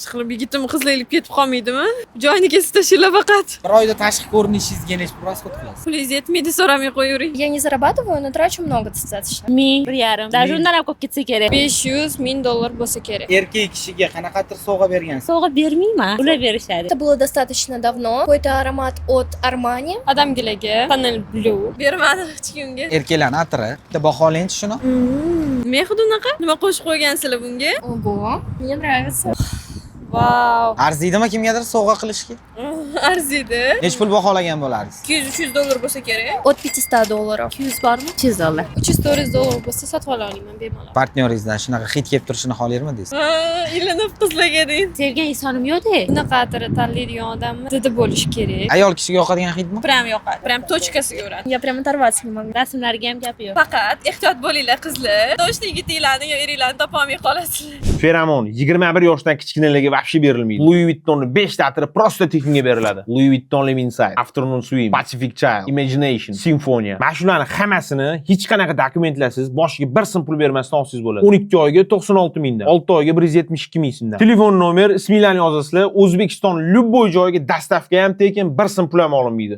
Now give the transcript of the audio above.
Ishqilib, yigitim qizlar ilib ketib qolmaydimi? Joyini kesib tashlanglar faqat. Bir oyda tashqi ko'rinishingizga necha pul расход qilasiz? Pulingiz yetmaydi, so'ramay qo'yavering. Я не зарабатываю, но трачу много достаточно. 1000, 1,5. Даже undan ham ko'p ketsa kerak. 500 ming dollar bo'lsa kerak. Erkak kishiga qanaqadir sovg'a bergansiz? Sovg'a bermayman, ular berishadi. Это было достаточно давно. Какой-то аромат от Armani. Odamgilarga Chanel Blue bermadi hech kimga. Erkaklarni atiri. Bitta baholangchi shuni. Nima hidi unaqa? Nima qo'shib qo'ygansizlar bunga? Ого, мне нравится. Vau. Arziydimi kimgadir sovg'a qilishga? Arziydi. Necha pul baholagan bo'lardingiz? 200-300 dollar bo'lsa kerak. От 500 долларов. 200 bormi? 300 dollar. 300-400 dollar bo'lsa, sotib ola olaman bemalol. Partnyoringizdan shunaqa hid kelib turishini xohlarmidingiz? Ha, ilinib qizlarga deng. Sevgan insonim yo'q-da. Bunaqa atiri tanlaydigan odamni didi bo'lishi kerak. Ayol kishiga yoqadigan hidmi? Прям yoqadi. Прям точка siga uradi. Я прям оторваться не могу. Rasmlarga ham gapi yo'q. Faqat ehtiyot bo'linglar, qizlar. Точно yigitinglarni yo eringlarni topolmay qolasizlar. Feromon 21 yoshdan kichkinalarga вообще berilmaydi. Louis Vuittonni 5 ta atiri просто tekinga beriladi. Louis Vuitton Live Inside, Afternoon Swim, Pacific Child, Imagination, Sinfonia. Mana shularni hammasini hech qanaqa dokumentlarsiz, boshiga bir so'm pul bermasdan olsangiz bo'ladi. 12 oyga 96 mingdan, 6 oyga 172 ming so'mdan. Telefon nomer, isminglarni yozasizlar. O'zbekiston любой joyiga доставка ham tekin, bir so'm pul ham olinmaydi.